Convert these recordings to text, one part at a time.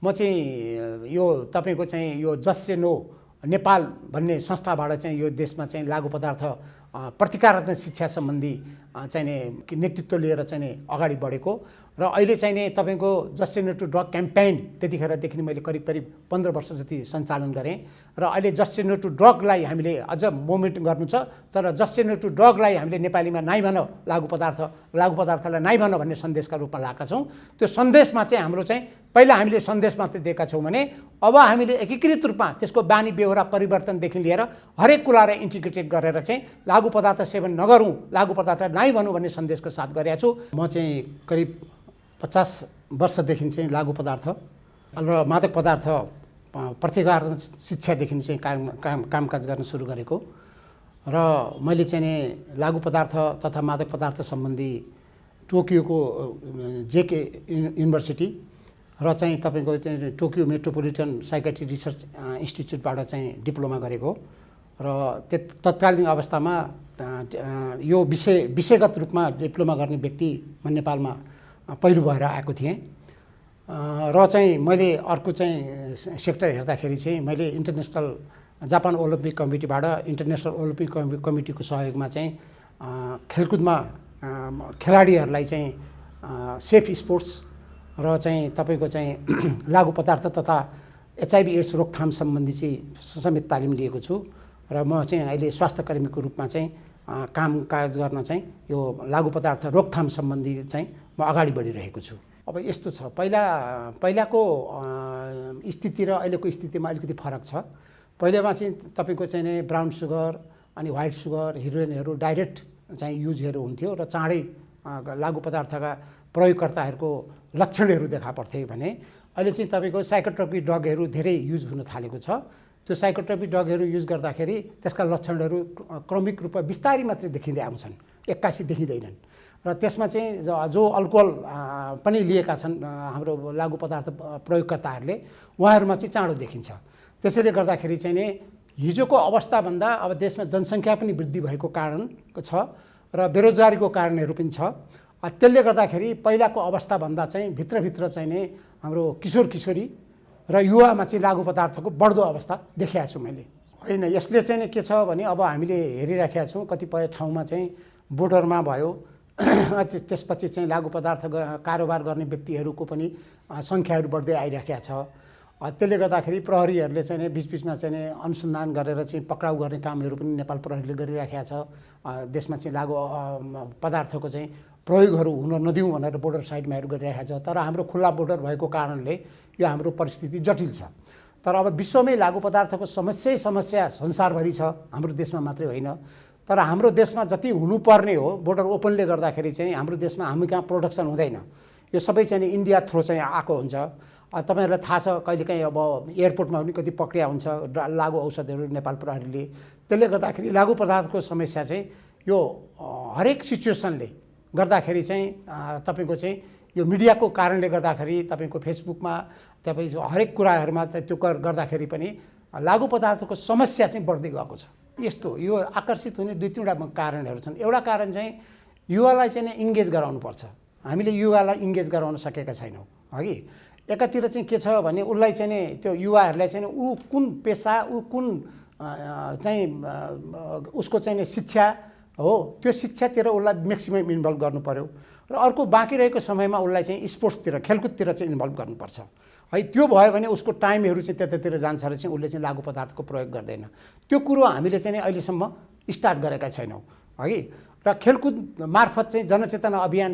म चाहिँ यो तपाईँको चाहिँ यो जस्ट से नो नेपाल भन्ने संस्थाबाट चाहिँ यो देशमा चाहिँ लागु पदार्थ प्रतिकारात्मक शिक्षा सम्बन्धी चाहिने नेतृत्व लिएर चाहिँ अगाडि बढेको र अहिले चाहिँ नि तपाईँको just no to drug campaign त्यतिखेरदेखि मैले करिब 15 वर्ष जति सञ्चालन गरेँ र अहिले जस्ट नो टु ड्रगलाई हामीले अझ मोमेन्ट गर्नु छ तर जस्ट नो टु ड्रगलाई हामीले नेपालीमा नाइ भन लागु पदार्थलाई नाइ भन भन्ने सन्देशका रूपमा ल्याएका छौँ। त्यो सन्देशमा चाहिँ हाम्रो चाहिँ पहिला हामीले सन्देश मात्रै दिएका छौँ भने अब हामीले एकीकृत रूपमा त्यसको बानी बेहोरा परिवर्तनदेखि लिएर हरेक कुरालाई इन्टिग्रेटेड गरेर चाहिँ लागु पदार्थ सेवन नगरौँ, लागु पदार्थ नाइ भनौँ भन्ने सन्देशको साथ गरेका छु। म चाहिँ करिब 50 वर्षदेखि चाहिँ लागु पदार्थ र मादक पदार्थ प्रतिकारात्मक शिक्षादेखि चाहिँ कामकाज गर्न सुरु गरेको र मैले चाहिँ नि लागु पदार्थ तथा मादक पदार्थ सम्बन्धी टोकियोको जेके युनिभर्सिटी र चाहिँ तपाईँको चाहिँ टोकियो मेट्रोपोलिटन साइकेट्री रिसर्च इन्स्टिच्युटबाट चाहिँ डिप्लोमा गरेको र तत्कालीन अवस्थामा यो विषयगत रूपमा डिप्लोमा गर्ने व्यक्ति म नेपालमा पहिलो भएर आएको थिएँ र चाहिँ मैले अर्को चाहिँ सेक्टर हेर्दाखेरि चाहिँ मैले इन्टरनेसनल जापान ओलम्पिक कमिटीबाट इन्टरनेसनल ओलम्पिक कमिटीको सहयोगमा चाहिँ खेलकुदमा खेलाडीहरूलाई चाहिँ सेफ स्पोर्ट्स र चाहिँ तपाईँको चाहिँ लागु पदार्थ तथा HIV एड्स रोकथाम सम्बन्धी चाहिँ समेत तालिम लिएको छु र म चाहिँ अहिले स्वास्थ्य कर्मीको रूपमा चाहिँ कामकाज गर्न चाहिँ यो लागु पदार्थ रोकथाम सम्बन्धी चाहिँ म अगाडि बढिरहेको छु। अब यस्तो छ, पहिलाको स्थिति र अहिलेको स्थितिमा अलिकति फरक छ। पहिलामा चाहिँ तपाईँको चाहिँ नै ब्राउन सुगर अनि व्हाइट सुगर हिरोइनहरू डाइरेक्ट चाहिँ युजहरू हुन्थ्यो र चाँडै लागु पदार्थका प्रयोगकर्ताहरूको लक्षणहरू देखा पर्थे भने अहिले चाहिँ तपाईँको साइकोट्रोपिक ड्रगहरू धेरै युज हुन थालेको छ। त्यो साइकोट्रोपिक ड्रगहरू युज गर्दाखेरि त्यसका लक्षणहरू क्रमिक रूपमा बिस्तारै मात्रै देखिँदै आउँछन्, एक्कासी देखिँदैनन् र त्यसमा चाहिँ जो अल्कोहल पनि लिएका छन् हाम्रो लागु पदार्थ प्रयोगकर्ताहरूले उहाँहरूमा चाहिँ चाँडो देखिन्छ। त्यसैले गर्दाखेरि चाहिँ नि हिजोको अवस्थाभन्दा अब देशमा जनसङ्ख्या पनि वृद्धि भएको कारण छ र बेरोजगारीको कारणहरू पनि छ। त्यसले गर्दाखेरि पहिलाको अवस्थाभन्दा चाहिँ भित्रभित्र चाहिँ नै हाम्रो किशोर किशोरी र युवामा चाहिँ लागु पदार्थको बढ्दो अवस्था देखेको छु मैले। होइन, यसले चाहिँ के छ भने अब हामीले हेरिराखेका छौँ कतिपय ठाउँमा चाहिँ बोर्डरमा भयो त्यसपछि चाहिँ लागु पदार्थ कारोबार गर्ने व्यक्तिहरूको पनि सङ्ख्याहरू बढ्दै आइराखेका छ। त्यसले गर्दाखेरि प्रहरीहरूले चाहिँ बिचबिचमा चाहिँ अनुसन्धान गरेर चाहिँ पक्राउ गर्ने कामहरू पनि नेपाल प्रहरीले गरिराखेका छ। देशमा चाहिँ लागु पदार्थको चाहिँ प्रयोगहरू हुन नदिउँ भनेर बोर्डर साइडमाहरू गरिरहेको छ। तर हाम्रो खुल्ला बोर्डर भएको कारणले यो हाम्रो परिस्थिति जटिल छ। तर अब विश्वमै लागु पदार्थको समस्या संसारभरि छ, हाम्रो देशमा मात्रै होइन। तर हाम्रो देशमा जति हुनुपर्ने हो बोर्डर ओपनले गर्दाखेरि चाहिँ हाम्रो देशमा हामी कहाँ प्रोडक्सन हुँदैन। यो सबै चाहिँ इन्डिया थ्रु चाहिँ आएको हुन्छ। तपाईँहरूलाई थाहा छ कहिलेकाहीँ अब एयरपोर्टमा पनि कति पक्रिया हुन्छ लागु औषधहरू नेपाल प्रहरीले। त्यसले गर्दाखेरि लागु पदार्थको समस्या चाहिँ यो हरेक सिचुएसनले गर्दाखेरि चाहिँ तपाईँको चाहिँ यो मिडियाको कारणले गर्दाखेरि तपाईँको फेसबुकमा तपाईँको हरेक कुराहरूमा त्यो गर्दाखेरि पनि लागु पदार्थको समस्या चाहिँ बढ्दै गएको छ। यस्तो यो आकर्षित हुने 2-3वटा कारणहरू छन्। एउटा कारण चाहिँ युवालाई चाहिँ इङ्गेज गराउनुपर्छ। हामीले युवालाई इङ्गेज गराउन सकेका छैनौँ हगि। एकातिर चाहिँ के छ भने उसलाई चाहिँ त्यो युवाहरूलाई चाहिँ ऊ कुन पेसा ऊ कुन चाहिँ उसको चाहिँ शिक्षा हो त्यो शिक्षातिर उसलाई म्याक्सिमम इन्भल्भ गर्नु पर्यो र अर्को बाँकी रहेको समयमा उसलाई चाहिँ स्पोर्ट्सतिर खेलकुदतिर चाहिँ इन्भल्भ गर्नुपर्छ है। त्यो भयो भने उसको टाइमहरू चाहिँ त्यतातिर जान्छ र चाहिँ उसले चाहिँ लागु पदार्थको प्रयोग गर्दैन। त्यो कुरो हामीले चाहिँ अहिलेसम्म स्टार्ट गरेका छैनौँ हगि। र खेलकुद मार्फत चाहिँ जनचेतना अभियान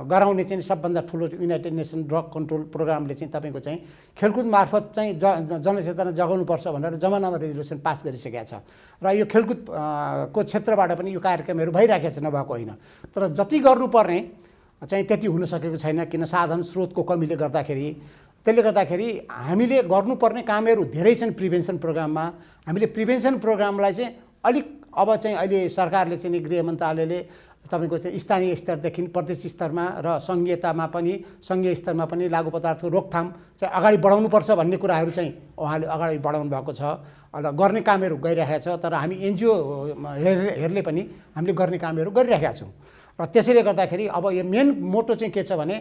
गराउने चाहिँ सबभन्दा ठुलो युनाइटेड नेसन ड्रग कन्ट्रोल प्रोग्रामले चाहिँ तपाईँको चाहिँ खेलकुद मार्फत चाहिँ जनचेतना जगाउनुपर्छ भनेर जमानामा रेजुलेसन पास गरिसकेका छ र यो खेलकुदको क्षेत्रबाट पनि यो कार्यक्रमहरू भइरहेको छ, नभएको होइन। तर जति गर्नुपर्ने चाहिँ त्यति हुन सकेको छैन किन साधन स्रोतको कमीले गर्दाखेरि। त्यसले गर्दाखेरि हामीले गर्नुपर्ने कामहरू धेरै छन् प्रिभेन्सन प्रोग्राममा। हामीले प्रिभेन्सन प्रोग्रामलाई चाहिँ अलिक अब चाहिँ अहिले सरकारले चाहिँ गृह मन्त्रालयले तपाईँको चाहिँ स्थानीय स्तरदेखि प्रदेश स्तरमा र सङ्घीय स्तरमा पनि लागु पदार्थ रोकथाम चाहिँ अगाडि बढाउनुपर्छ भन्ने कुराहरू चाहिँ उहाँले अगाडि बढाउनु भएको छ र गर्ने कामहरू गरिरहेको छ। तर हामी एनजिओहरूले पनि हामीले गर्ने कामहरू गरिरहेका छौँ र त्यसैले गर्दाखेरि अब यो मेन मोटो चाहिँ के छ भने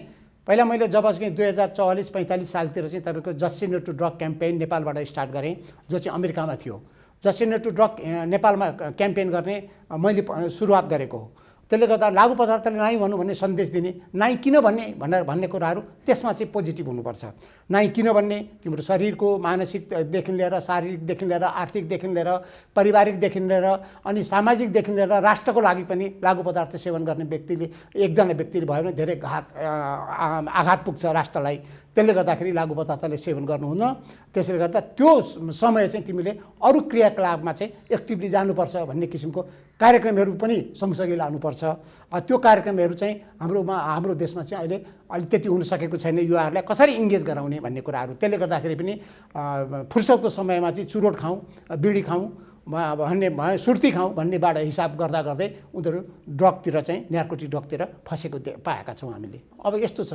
पहिला मैले जब चाहिँ 2044-45 सालतिर चाहिँ तपाईँको just no to drug campaign नेपालबाट स्टार्ट गरेँ, जो चाहिँ अमेरिकामा थियो। जस्ट नो टु ड्रग नेपालमा क्याम्पेन गर्ने मैले सुरुवात गरेको हो। त्यसले गर्दा लागु पदार्थले नाइ भन्नु भन्ने सन्देश दिने, नाइ किन भन्ने कुराहरू त्यसमा चाहिँ पोजिटिभ हुनुपर्छ। नाइ किन भन्ने तिम्रो शरीरको मानसिकदेखि लिएर, शारीरिकदेखि लिएर, आर्थिकदेखि लिएर, पारिवारिकदेखि लिएर अनि सामाजिकदेखि लिएर राष्ट्रको लागि पनि लागु पदार्थ सेवन गर्ने व्यक्तिले, एकजना व्यक्तिले भयो भने धेरै आघात पुग्छ राष्ट्रलाई। त्यसले गर्दाखेरि लागु पदार्थले सेवन गर्नुहुन्न। त्यसले गर्दा त्यो समय चाहिँ तिमीले अरू क्रियाकलापमा चाहिँ एक्टिभली जानुपर्छ भन्ने किसिमको कार्यक्रमहरू पनि सँगसँगै लानुपर्छ। त्यो कार्यक्रमहरू चाहिँ हाम्रो देशमा चाहिँ अहिले त्यति हुन सकेको छैन। युवाहरूलाई कसरी इङ्गेज गराउने भन्ने कुराहरू। त्यसले गर्दाखेरि पनि फुर्सदको समयमा चाहिँ चुरोट खाउँ, बिडी खाउँ भन्ने, सुर्ती खाउँ भन्नेबाट हिसाब गर्दा गर्दै उनीहरू ड्रगतिर चाहिँ नार्कोटिक ड्रगतिर फसेको पाएका छौँ हामीले। अब यस्तो छ,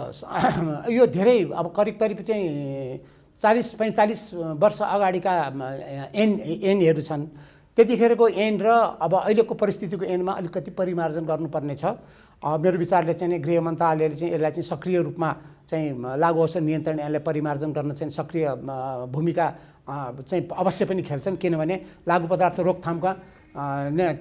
यो धेरै अब करिब चाहिँ 40-45 वर्ष अगाडिका ऐनहरू छन्। त्यतिखेरको ऐन र अब अहिलेको परिस्थितिको ऐनमा अलिकति परिमार्जन गर्नुपर्ने छ। मेरो विचारले चाहिँ गृह मन्त्रालयले चाहिँ यसलाई चाहिँ सक्रिय रूपमा चाहिँ लागु औषध नियन्त्रण ऐनलाई परिमार्जन गर्न चाहिँ सक्रिय भूमिका चाहिँ अवश्य पनि खेल्छन्। किनभने लागु पदार्थ रोकथामका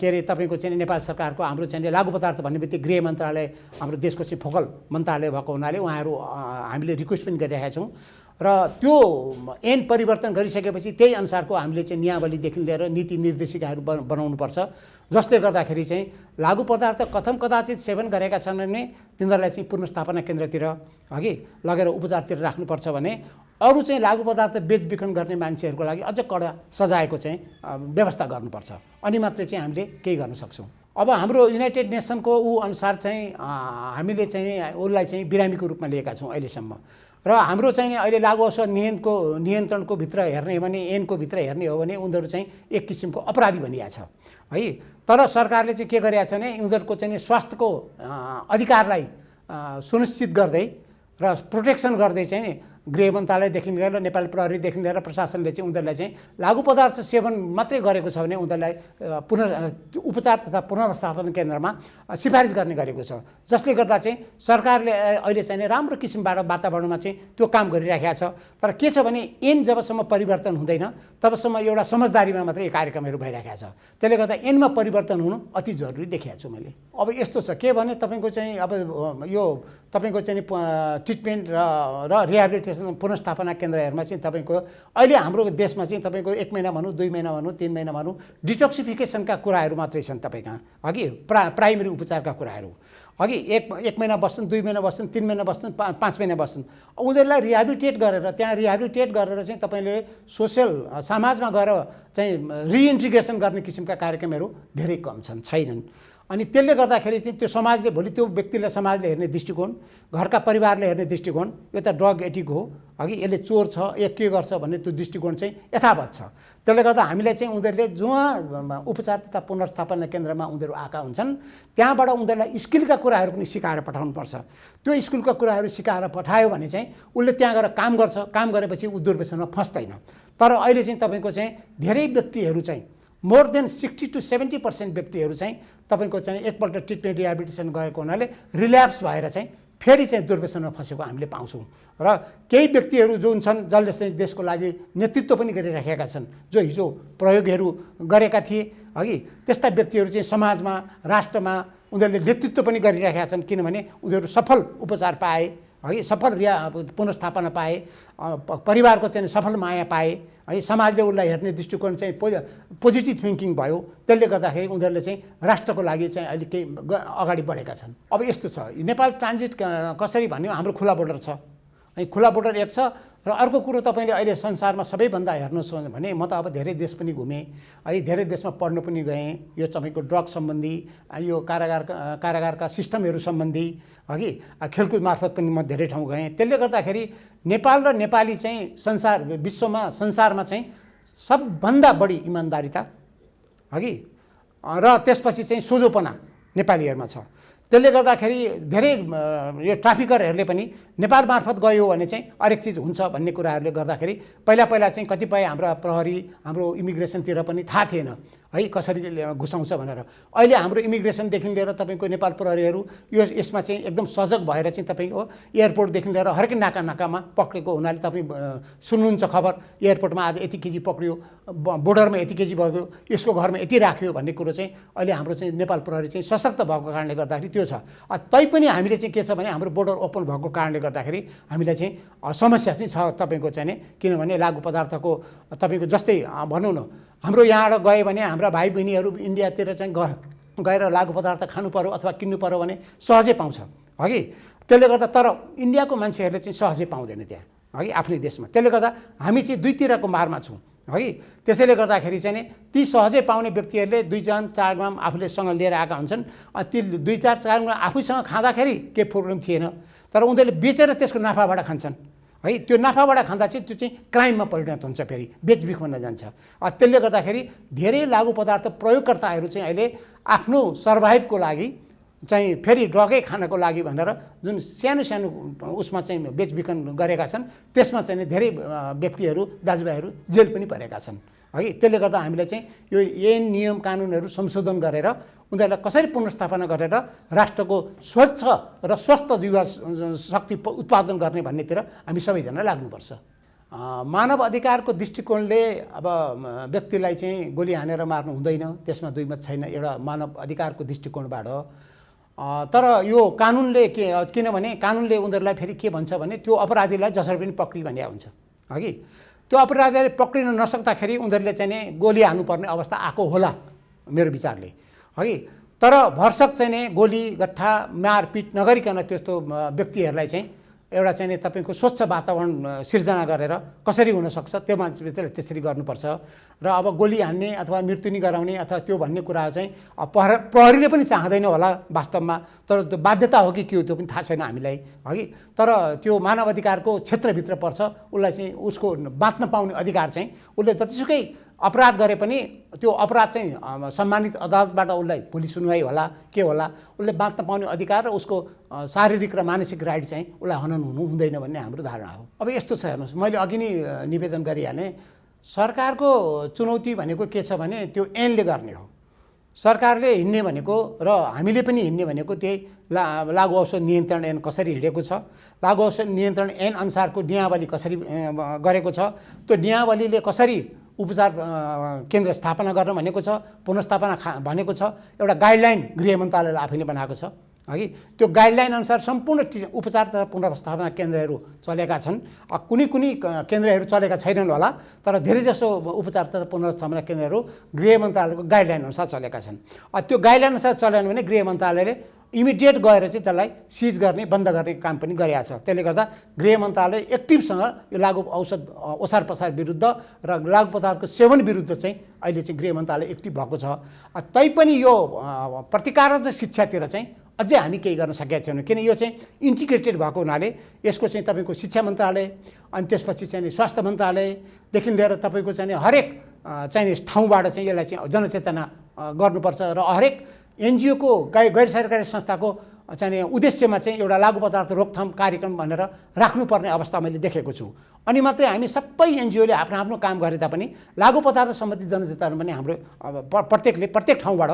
के अरे तपाईँको चाहिँ नेपाल सरकारको हाम्रो चाहिँ लागु पदार्थ भन्ने बित्तिकै गृह मन्त्रालय हाम्रो देशको चाहिँ फोकल मन्त्रालय भएको हुनाले उहाँहरू हामीले रिक्वेस्ट पनि गरिरहेका छौँ। र त्यो ऐन परिवर्तन गरिसकेपछि त्यही अनुसारको हामीले चाहिँ नियावलीदेखि लिएर नीति निर्देशिकाहरू बनाउनुपर्छ, जसले गर्दाखेरि चाहिँ लागु पदार्थ कथम कदाचित सेवन गरेका छन् भने तिनीहरूलाई चाहिँ पुनर्स्थापना केन्द्रतिर अघि लगेर उपचारतिर राख्नुपर्छ भने अरू चाहिँ लागु पदार्थ बेचबिखन गर्ने मान्छेहरूको लागि अझ कडा सजायको चाहिँ व्यवस्था गर्नुपर्छ। अनि मात्रै चाहिँ हामीले केही गर्न सक्छौँ। अब हाम्रो युनाइटेड नेसनको अनुसार चाहिँ हामीले चाहिँ उसलाई चाहिँ बिरामीको रूपमा लिएका छौँ अहिलेसम्म। र हाम्रो चाहिँ अहिले लागु औषध नियन्त्रणको भित्र हेर्ने हो भने, ऐनको भित्र हेर्ने हो भने उनीहरू चाहिँ एक किसिमको अपराधी भनिएको छ है। तर सरकारले चाहिँ के गरिरहेको छ भने उनीहरूको चाहिँ स्वास्थ्यको अधिकारलाई सुनिश्चित गर्दै र प्रोटेक्सन गर्दै चाहिँ गृह मन्त्रालयदेखि लिएर नेपाल प्रहरीदेखि लिएर प्रशासनले चाहिँ उनीहरूलाई चाहिँ लागु पदार्थ सेवन मात्रै गरेको छ भने उनीहरूलाई उपचार तथा पुनर्स्थापना केन्द्रमा सिफारिस गर्ने गरेको छ। जसले गर्दा चाहिँ सरकारले अहिले चाहिँ राम्रो किसिमबाट वातावरणमा चाहिँ त्यो काम गरिराखेको छ। तर के छ भने ऐन जबसम्म परिवर्तन हुँदैन तबसम्म एउटा समझदारीमा मात्रै कार्यक्रमहरू भइरहेको छ। त्यसले गर्दा ऐनमा परिवर्तन हुनु अति जरुरी देखिएको छु मैले। अब यस्तो छ के भने तपाईँको चाहिँ अब यो तपाईँको चाहिँ ट्रिटमेन्ट र रिहेबिलिटेसन पुनर्स्थापना केन्द्रहरूमा चाहिँ तपाईँको अहिले हाम्रो देशमा चाहिँ तपाईँको 1 महिना भनौँ, 2 महिना भनौँ, 3 महिना भनौँ डिटोक्सिफिकेसनका कुराहरू मात्रै छन् तपाईँका अघि प्राइमेरी उपचारका कुराहरू। अघि एक महिना बस्छन्, 2 महिना बस्छन्, 3 महिना बस्छन्, 5 महिना बस्छन्। उनीहरूलाई रिहेबिलिटेट गरेर त्यहाँ रिहेबिलिटेट गरेर चाहिँ तपाईँले सोसियल समाजमा गएर चाहिँ रिइन्टिग्रेसन गर्ने किसिमका कार्यक्रमहरू धेरै कम छन्, छैनन्। अनि त्यसले गर्दाखेरि चाहिँ त्यो समाजले भोलि त्यो व्यक्तिलाई समाजले हेर्ने दृष्टिकोण, घरका परिवारले हेर्ने दृष्टिकोण यो त ड्रग एडिक्ट हो, अघि यसले चोर छ, के गर्छ भन्ने त्यो दृष्टिकोण चाहिँ यथावत छ। त्यसले गर्दा हामीलाई चाहिँ उनीहरूले जहाँ उपचार तथा पुनर्स्थापना केन्द्रमा उनीहरू आएका हुन्छन् त्यहाँबाट उनीहरूलाई स्किलका कुराहरू पनि सिकाएर पठाउनुपर्छ। त्यो स्कुलका कुराहरू सिकाएर पठायो भने चाहिँ उसले त्यहाँ गएर काम गर्छ, काम गरेपछि ऊ दुर्व्यसनमा फस्दैन। तर अहिले चाहिँ तपाईँको चाहिँ धेरै व्यक्तिहरू चाहिँ मोर देन 60 to 70% व्यक्तिहरू चाहिँ तपाईँको चाहिँ एकपल्ट ट्रिटमेन्ट रिहेबिलिटेसन गरेको हुनाले रिल्याप्स भएर चाहिँ फेरि चाहिँ दुर्व्यसनमा फसेको हामीले पाउँछौँ। र केही व्यक्तिहरू जुन छन् जसले चाहिँ देशको लागि नेतृत्व पनि गरिराखेका छन्, जो हिजो प्रयोगहरू गरेका थिए अघि त्यस्ता व्यक्तिहरू चाहिँ समाजमा, राष्ट्रमा उनीहरूले नेतृत्व पनि गरिराखेका छन्। किनभने उनीहरू सफल उपचार पाए है, सफल पुनर्स्थापना पाए, परिवारको चाहिँ सफल माया पाए है, समाजले उसलाई हेर्ने दृष्टिकोण चाहिँ पोजिटिभ थिङ्किङ भयो। त्यसले गर्दाखेरि उनीहरूले चाहिँ राष्ट्रको लागि चाहिँ अहिले केही अगाडि बढेका छन्। अब यस्तो छ, नेपाल ट्रान्जिट कसरी भन्यो, हाम्रो खुला बोर्डर छ है, खुला बोर्डर एक छ। र अर्को कुरो तपाईँले अहिले संसारमा सबैभन्दा हेर्नुहोस् भने म त अब धेरै देश पनि घुमेँ है, धेरै देशमा पढ्न पनि गएँ। यो तपाईँको ड्रग सम्बन्धी, यो कारागारका सिस्टमहरू सम्बन्धी अघि खेलकुद मार्फत पनि म धेरै ठाउँ गएँ। त्यसले गर्दाखेरि नेपाल र नेपाली चाहिँ संसारमा चाहिँ सबभन्दा बढी इमान्दारिता अघि र त्यसपछि चाहिँ सोझोपना नेपालीहरूमा छ। त्यसले गर्दाखेरि धेरै यो ट्राफिकरहरूले पनि नेपाल मार्फत गयो भने चाहिँ हरेक चिज हुन्छ भन्ने कुराहरूले गर्दाखेरि पहिला चाहिँ कतिपय हाम्रा प्रहरी हाम्रो इमिग्रेसनतिर पनि थाहा थिएन है कसरी घुसाउँछ भनेर। अहिले हाम्रो इमिग्रेसनदेखि लिएर तपाईँको नेपाल प्रहरीहरू यसमा चाहिँ एकदम सजग भएर चाहिँ तपाईँको एयरपोर्टदेखि लिएर हरेक नाकामा पक्रेको हुनाले तपाईँ सुन्नुहुन्छ खबर, एयरपोर्टमा आज यति केजी पक्रियो, बोर्डरमा यति केजी भयो, यसको घरमा यति राख्यो भन्ने कुरो चाहिँ अहिले हाम्रो चाहिँ नेपाल प्रहरी चाहिँ सशक्त भएको कारणले गर्दाखेरि त्यो छ। तैपनि हामीले चाहिँ के छ भने हाम्रो बोर्डर ओपन भएको कारणले गर्दाखेरि हामीलाई चाहिँ समस्या चाहिँ छ तपाईँको चाहिँ नि, किनभने लागु पदार्थको तपाईँको जस्तै भनौँ न हाम्रो यहाँबाट गयो भने हाम्रा भाइ बहिनीहरू इन्डियातिर चाहिँ गएर लागु पदार्थ खानु पर्यो अथवा किन्नु पर्यो भने सहजै पाउँछ हगि। त्यसले गर्दा तर इन्डियाको मान्छेहरूले चाहिँ सहजै पाउँदैन त्यहाँ हगि आफ्नै देशमा। त्यसले गर्दा हामी चाहिँ दुईतिरको मारमा छौँ हगि। त्यसैले गर्दाखेरि चाहिँ नि ती सहजै पाउने व्यक्तिहरूले 2 ग्राम 4 ग्राम आफूलेसँग लिएर आएका हुन्छन्। ती 2-4 ग्राम आफूसँग खाँदाखेरि केही प्रब्लम थिएन, तर उनीहरूले बेचेर त्यसको नाफाबाट खान्छन् है। त्यो नाफाबाट खाँदा चाहिँ त्यो चाहिँ क्राइममा परिणत हुन्छ, फेरि बेचबिख बन्न जान्छ। त्यसले गर्दाखेरि धेरै लागु पदार्थ प्रयोगकर्ताहरू चाहिँ अहिले आफ्नो सर्भाइभको लागि चाहिँ फेरि ड्रगै खानको लागि भनेर जुन सानो सानो उसमा चाहिँ बेचबिखन गरेका छन्, त्यसमा चाहिँ धेरै व्यक्तिहरू दाजुभाइहरू जेल पनि परेका छन् है। त्यसले गर्दा हामीलाई चाहिँ यो ऐन नियम कानुनहरू संशोधन गरेर उनीहरूलाई कसरी पुनर्स्थापना गरेर राष्ट्रको स्वच्छ र स्वस्थ युवा शक्ति उत्पादन गर्ने भन्नेतिर हामी सबैजना लाग्नुपर्छ। मानव अधिकारको दृष्टिकोणले अब व्यक्तिलाई चाहिँ गोली हानेर मार्नु हुँदैन, त्यसमा दुई मत छैन एउटा मानव अधिकारको दृष्टिकोणबाट। तर यो कानुनले किनभने कानुनले उनीहरूलाई फेरि के भन्छ भने त्यो अपराधीलाई जसरी पनि पक्री भन्ने हुन्छ हगि। त्यो अपराधीलाई पक्रिन नसक्दाखेरि उनीहरूले चाहिँ नि गोली हाल्नुपर्ने अवस्था आएको होला मेरो विचारले हगि। तर भरसक चाहिँ नि गोली गट्ठा मारपिट नगरिकन त्यस्तो व्यक्तिहरूलाई चाहिँ एउटा चाहिँ नि तपाईँको स्वच्छ वातावरण सिर्जना गरेर कसरी हुनसक्छ त्यो मान्छेले त्यसरी गर्नुपर्छ। र अब गोली हान्ने अथवा मृत्यु नि गराउने अथवा त्यो भन्ने कुरा चाहिँ प्रहरीले पनि चाहँदैन होला वास्तवमा, तर त्यो बाध्यता हो कि के हो त्यो पनि थाहा छैन हामीलाई हगि। तर त्यो मानव अधिकारको क्षेत्रभित्र पर्छ, उसलाई चाहिँ उसको बाँच्न पाउने अधिकार चाहिँ उसले जतिसुकै अपराध गरे पनि त्यो अपराध चाहिँ सम्मानित अदालतबाट उसलाई भोलि सुनवाई होला के होला, उसले बाँच्न पाउने अधिकार र उसको शारीरिक र मानसिक राइट चाहिँ उसलाई हनन हुनु हुँदैन भन्ने हाम्रो धारणा हो। अब यस्तो छ हेर्नुहोस्, मैले अघि नै निवेदन गरिहालेँ, सरकारको चुनौती भनेको के छ भने त्यो ऐनले गर्ने हो। सरकारले हिँड्ने भनेको र हामीले पनि हिँड्ने भनेको त्यही लागु औषध नियन्त्रण ऐन कसरी हिँडेको छ, लागु औषध नियन्त्रण ऐन अनुसारको नियमावली कसरी गरेको छ, त्यो नियमावलीले कसरी उपचार केन्द्र स्थापना गर्न भनेको छ, पुनर्स्थापना भनेको छ, एउटा गाइडलाइन गृह मन्त्रालयले आफैले बनाएको छ हगि। त्यो गाइडलाइन अनुसार सम्पूर्ण उपचार तथा पुनर्स्थापना केन्द्रहरू चलेका छन्। कुनै केन्द्रहरू चलेका छैनन् होला, तर धेरैजसो उपचार तथा पुनर्स्थापना केन्द्रहरू गृह मन्त्रालयको गाइडलाइन अनुसार चलेका छन्। त्यो गाइडलाइन अनुसार चलेन भने गृह मन्त्रालयले इमिडिएट गएर चाहिँ त्यसलाई सिज गर्ने बन्द गर्ने काम पनि गरेको छ। त्यसले गर्दा गृह मन्त्रालय एक्टिभसँग यो लागु औषध ओसार पसार विरुद्ध र लागु पदार्थको सेवन विरुद्ध चाहिँ अहिले चाहिँ गृह मन्त्रालय एक्टिभ भएको छ। तैपनि यो प्रतिकारात्मक शिक्षातिर चाहिँ अझै हामी केही गर्न सकेका छैनौँ, किन यो चाहिँ इन्टिग्रेटेड भएको हुनाले यसको चाहिँ तपाईँको शिक्षा मन्त्रालय अनि त्यसपछि चाहिँ स्वास्थ्य मन्त्रालयदेखि लिएर तपाईँको चाहिँ हरेक चाहिँ ठाउँबाट चाहिँ यसलाई चाहिँ जनचेतना गर्नुपर्छ र हरेक एनजिओको गैर सरकारी संस्थाको चाहिँ उद्देश्यमा चाहिँ एउटा लागु पदार्थ रोकथाम कार्यक्रम भनेर राख्नुपर्ने अवस्था मैले देखेको छु। अनि मात्रै हामी सबै एनजिओले आफ्नो आफ्नो काम गरे तापनि लागु पदार्थ सम्बन्धी जनचेतना पनि हाम्रो प्रत्येक ठाउँबाट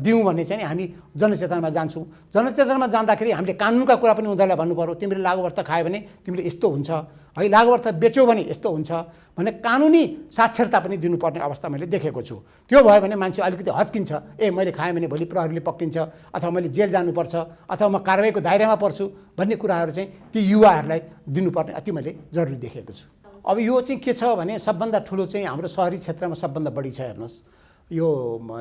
दिउँ भन्ने चाहिँ हामी जनचेतनामा जान्छौँ। जनचेतनामा जाँदाखेरि हामीले कानुनका कुरा पनि उनीहरूलाई भन्नु पर्यो, तिमीले लागु पदार्थ खायो भने तिमीले यस्तो हुन्छ है, लागु पदार्थ बेच्यौ भने यस्तो हुन्छ भने कानुनी साक्षरता पनि दिनुपर्ने अवस्था मैले देखेको छु। त्यो भयो भने मान्छे अलिकति हच्किन्छ, मैले खाएँ भने भोलि प्रहरीले पक्रिन्छ अथवा मैले जेल जानुपर्छ अथवा म कारबाहीको दायरामा पर्छु भन्ने कुराहरू चाहिँ ती युवाहरूलाई दिनुपर्ने अति मैले जरुरी देखेको छु। अब यो चाहिँ के छ भने सबभन्दा ठुलो चाहिँ हाम्रो सहरी क्षेत्रमा सबभन्दा बढी छ। हेर्नुहोस्, यो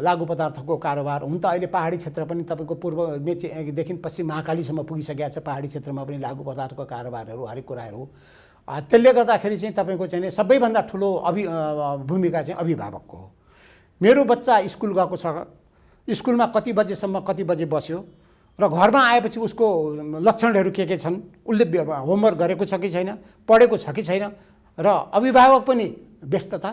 लागु पदार्थको कारोबार हुन त अहिले पहाडी क्षेत्र पनि तपाईँको पूर्व मेचीदेखि पश्चिम महाकालीसम्म पुगिसकेको छ। पहाडी क्षेत्रमा पनि लागु पदार्थको कारोबारहरू हरेक कुराहरू। त्यसले गर्दाखेरि चाहिँ तपाईँको चाहिँ सबैभन्दा ठुलो भूमिका चाहिँ अभिभावकको हो। मेरो बच्चा स्कुल गएको छ, स्कुलमा कति बजेसम्म कति बजे बस्यो र घरमा आएपछि उसको लक्षणहरू के छन्, उसले होमवर्क गरेको छ कि छैन, पढेको छ कि छैन, र अभिभावक पनि व्यस्तता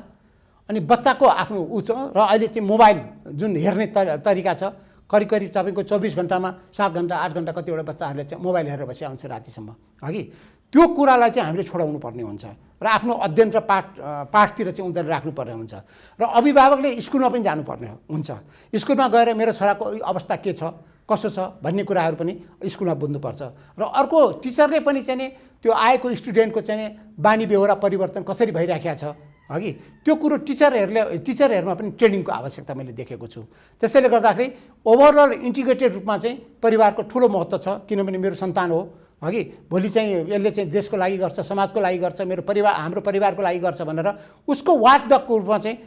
अनि बच्चाको आफ्नो छ र अहिले चाहिँ मोबाइल जुन हेर्ने तरिका छ करिब तपाईँको 24 घन्टामा 7 घन्टा 8 घन्टा कतिवटा बच्चाहरूले चाहिँ मोबाइल हेरेर बसिया हुन्छ रातिसम्म हगि त्यो कुरालाई चाहिँ हामीले छोडाउनु पर्ने हुन्छ र आफ्नो अध्ययन र पाठतिर चाहिँ उनीहरूले राख्नुपर्ने हुन्छ र अभिभावकले स्कुलमा पनि जानुपर्ने हुन्छ। स्कुलमा गएर मेरो छोराको अवस्था के छ कसो छ भन्ने कुराहरू पनि स्कुलमा बुझ्नुपर्छ र अर्को टिचरले पनि चाहिँ नि त्यो आएको स्टुडेन्टको चाहिँ बानी बेहोरा परिवर्तन कसरी भइराखेको छ हगि त्यो कुरो टिचरहरूमा पनि ट्रेनिङको आवश्यकता मैले देखेको छु। त्यसैले गर्दाखेरि ओभरअल इन्टिग्रेटेड रूपमा चाहिँ परिवारको ठुलो महत्त्व छ किनभने मेरो सन्तान हो हगि भोलि चाहिँ यसले चाहिँ देशको लागि गर्छ समाजको लागि गर्छ हाम्रो परिवारको लागि गर्छ भनेर उसको वाचडगको रूपमा चाहिँ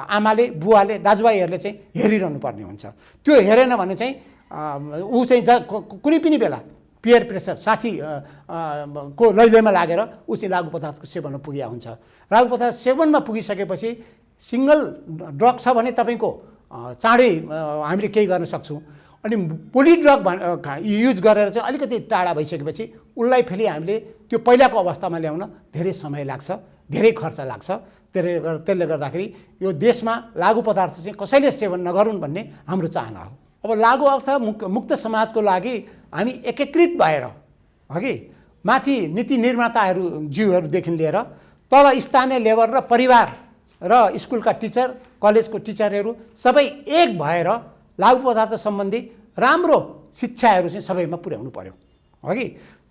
आमाले बुवाले दाजुभाइहरूले चाहिँ हेरिरहनु पर्ने हुन्छ। त्यो हेरेन भने चाहिँ ऊ चाहिँ कुनै पनि बेला पियर प्रेसर साथी को लैलैमा लागेर ऊ चाहिँ लागु पदार्थको सेवनमा पुगेको हुन्छ। लागु पदार्थ सेवनमा पुगिसकेपछि सिङ्गल ड्रग छ भने तपाईँको चाँडै हामीले केही गर्न सक्छौँ अनि पोली ड्रग युज गरेर चाहिँ अलिकति टाढा भइसकेपछि उसलाई फेरि हामीले त्यो पहिलाको अवस्थामा ल्याउन धेरै समय लाग्छ धेरै खर्च लाग्छ। त्यसले गर्दाखेरि यो देशमा लागु पदार्थ चाहिँ कसैले सेवन नगरून् भन्ने हाम्रो चाहना हो। अब लागु अवस्था मुक्त समाजको लागि हामी एकीकृत भएर हगि माथि नीति निर्माताहरू ज्यूहरूदेखि लिएर तल स्थानीय लेभल र परिवार र स्कुलका टिचर कलेजको टिचरहरू सबै एक भएर लागु पदार्थ सम्बन्धी राम्रो शिक्षाहरू चाहिँ सबैमा पुर्याउनु पर्यो हगि।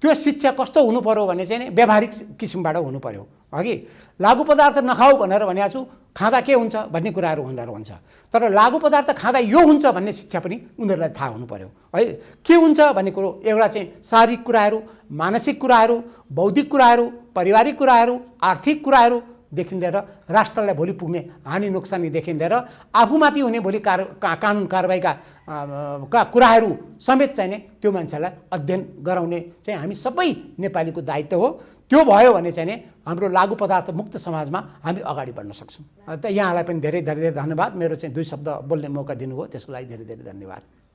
त्यो शिक्षा कस्तो हुनु पर्यो भने चाहिँ नि व्यावहारिक किसिमबाट हुनु पर्यो हगि। लागु पदार्थ नखाऊ भनेर भनेको छु खाँदा के हुन्छ भन्ने कुराहरू हुँदो हुन्छ तर लागु पदार्थ खाँदा यो हुन्छ भन्ने शिक्षा पनि उनीहरूलाई थाहा हुनु पर्यो है। के हुन्छ भन्ने कुरो एउटा चाहिँ शारीरिक कुराहरू मानसिक कुराहरू बौद्धिक कुराहरू पारिवारिक कुराहरू आर्थिक कुराहरूदेखि लिएर राष्ट्रलाई भोलि पुग्ने हानि नोक्सानीदेखि लिएर आफूमाथि हुने भोलि कानुन कारबाहीका कुराहरू समेत चाहिँ नि त्यो मान्छेलाई अध्ययन गराउने चाहिँ हामी सबै नेपालीको दायित्व हो। त्यो भयो भने चाहिँ नि हाम्रो लागु पदार्थ मुक्त समाजमा हामी अगाडि बढ्न सक्छौँ। त यहाँलाई पनि धेरै धेरै धन्यवाद। मेरो चाहिँ 2 शब्द बोल्ने मौका दिनुभयो त्यसको लागि धेरै धेरै धन्यवाद।